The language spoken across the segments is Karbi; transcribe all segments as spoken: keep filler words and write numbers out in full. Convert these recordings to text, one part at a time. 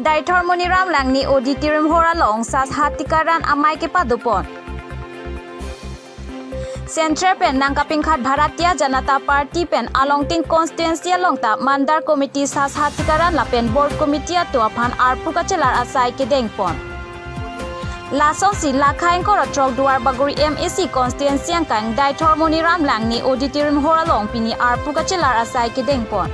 Deithor Moniram Langneh Auditorium Hall along Sahas Tikaram amei kepadopon. Central pen nangkapingkhat Bharatiya Janata Party pen Alongting constituency along ta Mandal Committee, Sahas Tikaram lapen Board Committee atum aphan arpu kachelar asai kedengpon. Lasonsi lakha ingkoi ra throk Duarbagori M A C constituency angkang Deithor Moniram Langneh Auditorium Hall along pini arpu kachelar asai kedengpon.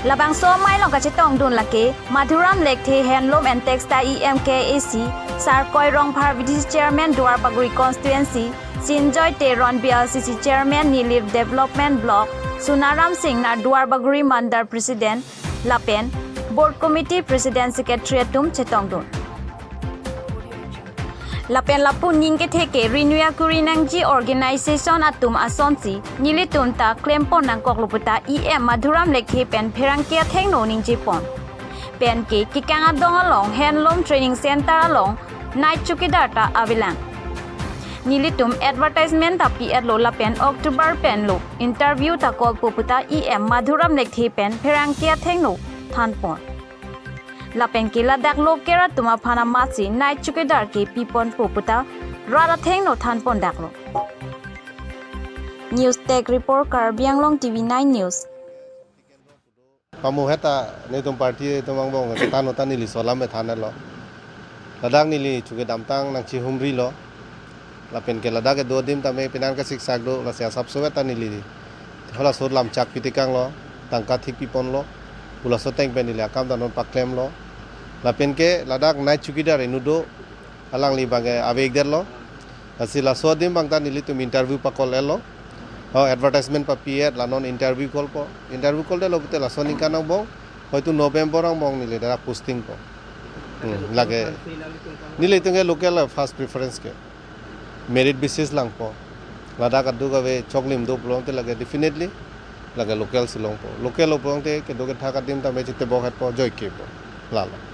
Labangso amei along kachetongdun lake Madhuram Lekthe, Handloom and Textile E M K A C, Sarkoi Rongphar V D C Chairman Duarbagori Constituency, Sinjoy Teron V L C C Chairman Nilip Development Block, Sunaram Singnar Duarbagori Mandal President, lapen Board Committee President Secretary atum chetongdun. Lapen lapu ning kethe ke renew kuri nangji organization atum asonsi nelitum ta klempon nangkoklo puta E M Madhuram Lekthe pen pherangke athengno ningjepon. Pen ke Kekang Adong along Handloom Training Center along night chowkidar ta avelang. Nelitum advertisement ta pi-etlo lapen October pen lo interview ta kolpo puta E M Madhuram Lekthe pen pherangke athengno thanpon. Lapen ke ladak local atum aphan amatsi night chowkidar ke piponpo puta rat athengno thanpon daklo. News Desk Report, Karbi Anglong T V nine News. Pamu heta netum party atum angbong tanu ta neli solam me thanlo. Ladak neli chowkidam tang nangchihumrilo. Lapen ke ladak kedo adim tame penan kasiksak do, lasi asapso ta neli halaso lamchak pitekanglo, tangka thik piponlo, halaso ateng pen neli akam ta non paklemlo. Lapen ke ladak night chowkidar inut do, alangli abang ke avek detlo. Lasi laso adim abang ta nelitum interview pakol-etlo. O advertisement papi-et la non interview kolpo. Interview kol detlo pute laso aningkan angbong, hoitu November angbong neli dak posting po. Hmm, lake nelitum ke local first preference ke. Merit basis langpo. Ladak aduk ave choklim do pulote lake definitely lake local si longpo. Local pulote kedo kethak adim tame chitebok-etpo, joike po. Lalo.